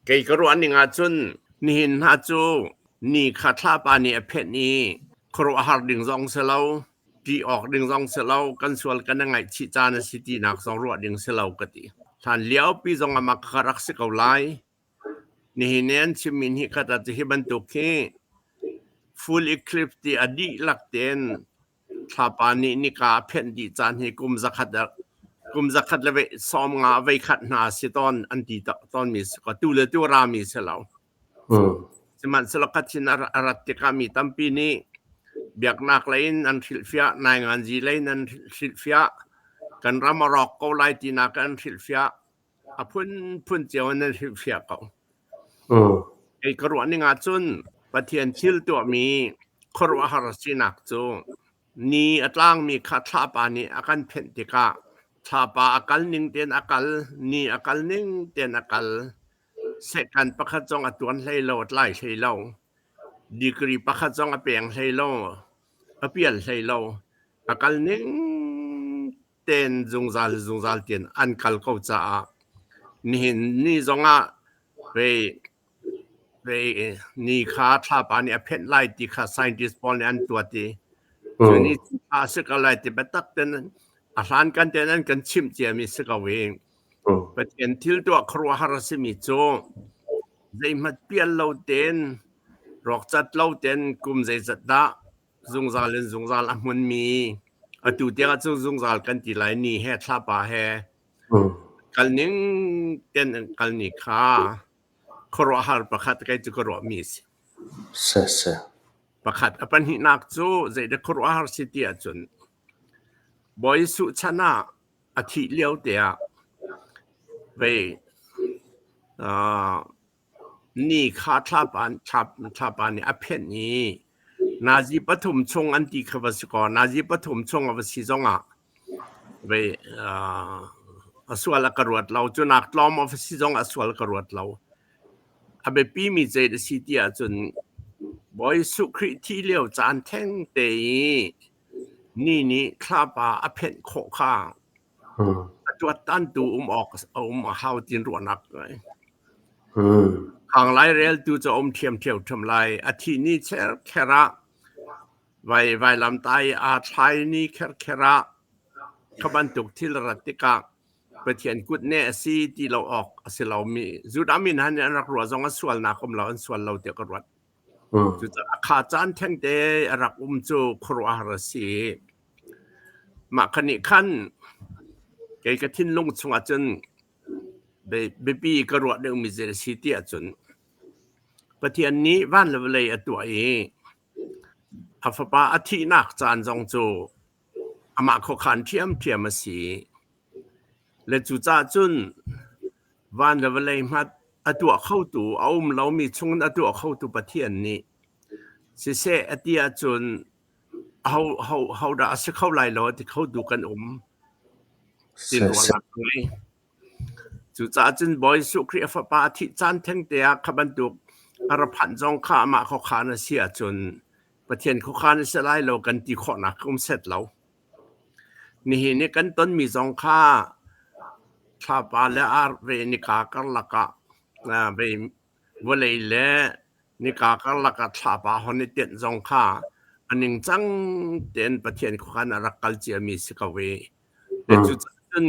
Kei ka ruah ning ahcun nihin hna cu ni kha thlapa nih a phenh i khuaruahhar ding zong si lo, ṭih awk ding zong si lo, kan sual kan i ngaihchih caan a si tinak zong ruah ding si lo ka ti. Hlan liopi zong ah mak ka rak si ko lai. Nihin i an chimmi nih khat ah hi bantuk hi full eclipse ti a dihlak tein Thlapa nih nika a phenh dih caan hi kum zakhat le 50 vei khat hna a si tawn an ti tawnmi si ko. Tu le tu a rami si lo. Sihmanhsehlaw khathin a rat tikah mi tampi nih biaknak lei in an hrilhfiah, nainganzi lei in an hrilhfiah, kan ram a rawk ko lai tinak an hrilhfiah, a phunphun cio in an hrilhfiah ko. Kei ka ruah ning ahcun Pathian thil tuahmi khuaruahhar sinak cu ni a tlangmi kha thlapa nih a kan phenh tikah thlapa a kal ning tein a kal, ni a kal ning tein a kal. Sehkan pakhat zong a tuan hlei lo, a tlai hlei lo. Degree pakhat zong a peng hlei lo, a pial hlei lo. A kal ning tein zungzal zungzal tiin an kal ko caah nihin ni zongah vei ni kha thlapa nih a phenh lai ti kha scientist pawl nih an tuat i cu ni a si ko lai ti biatak ten a hlan kan ten an kan chimh ciami si ko i Pathian thil tuah khuaruahhar a simi cu zeihmanh pial lo tein rawkcat lo tein kum zeizat dah zungzal in zungzal a hmunmi atu tiang ah cun zungzal kan ti lai ni he thlapa he kal ning ten an kal ni kha khuaruahhar pakhat kei cu ka ruahmi a si. Se se. Pakhat a pahnihnak cu zeidah khuaruahhar si ti ahcun Bawi Jesuh chan ah a thih lio te ah vei Ni kha thlapa nih a phenh i nazi pathum chung an ti kha va si kaw nazi pathum chung a va si zongah vei a sual a ka ruat lo. Cu nak tlawm a va si zongah a sual ka ruat lo. A biapimi zei a si ti ahcun Bawi Jesuh Khrih thih lio caan thengte i ni nih thlapa a phenh khawh kha A tuattantu um awk a um a hau tin ruahnak ngei. Hang lai reltu cu a um ṭhiamṭhiam lai. A thih ni kherkher ah vai vailamtai aa thlai ni kherkher ah kha bantuk thil rat tikah Pathian kutneh a si ti lo awk a si lomi Judah mi hna nih an rak ruah zong a sualnak um lo an sual lo tiah ka ruat. Cucaah kha caan thengte a rak um cu khuaruahhar a si. Mah kha nih khan kei ka thinlung chungah cun biapi ka ruah deuhmi zei a si ti ahcun Pathian nih van le vawlei a tuah i a fapa a thihnak caan zong cu amah khuakhan ṭhiamṭhiam a si. Le cucaah cun van le vawlei hmat a tuah khotu a um lomi chungin a tuah khotu Pathian nih siseh a ti ahcun Hodah a si kho lai lo a ti khotu kan um ti ruahnak ka ngei. Cucaah cun Bawi Jesuh Khrih a fapa a thih caan thengte ah kha bantuk a ra phanh zong kha amah khuakhan a si ahcun Pathian khuakhan a si lai lo kan ti khawhnak ka um set lo. Nihin i kan tonmi zong kha thlapa le ar ve nika karlak ah ve Vawlei le nika karlak ah thlapa hon i tenh zong kha a ningcang tein Pathian khuakhan a rak kal ciami si ko i cucaah cun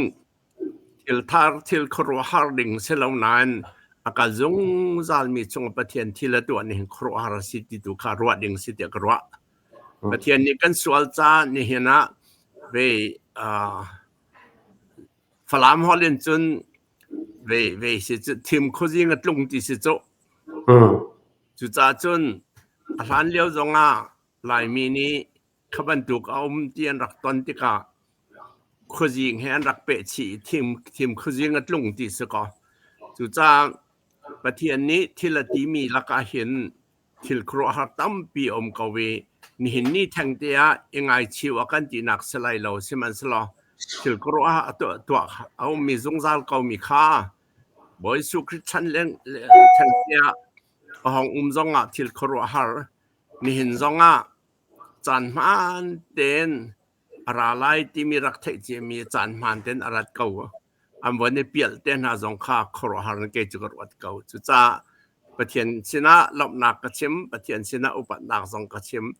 thil thar thil khuaruahhar ding si lo nain a kal zungzalmi chung Pathian thil a tuah ning khuaruahhar a si ti tu kha ruah ding si tiah ka ruah. Pathian nih kan sual ca nihin ah ve Falam holh in cun Vei vei si cu thim khuazing a tlung ti si cu. Cucaah cun a hlan lio zongah Laimi nih kha bantuk a um ti an rak ton tikah khuazing he an rak peh chih i thim thim khuazing a tlung ti si kaw. Cucaah Pathian nih thil a timi lakah hin thil khuaruahhar tampi a um ko i nihin ni thengte ah i ngaichiu a kan tinak si lai lo sihmanhsehlaw thil khuaruahhar a tuah tuah a ummi zungzal komi kha Bawi Jesuh Khrih chan leng thengte ah a hong um zongah thil khuaruahhar nihin zongah caan hmaan tein a ra lai timi rak theih ciami caan hmaan tein a rat ko. An von i pialh te hna zong kha khuaruahhar in kei cu ka ruat ko. Cucaah Pathian sinah lawmhnak ka chim, Pathian sinah upatnak zong ka chim,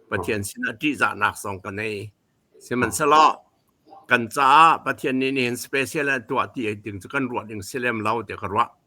Pathian sinah ṭihzahnak zong ka nei. Sihmanhsehlaw kan caah Pathian nih nihin special an tuah ti ding cu kan ruah ding si lem lo tiah ka ruah.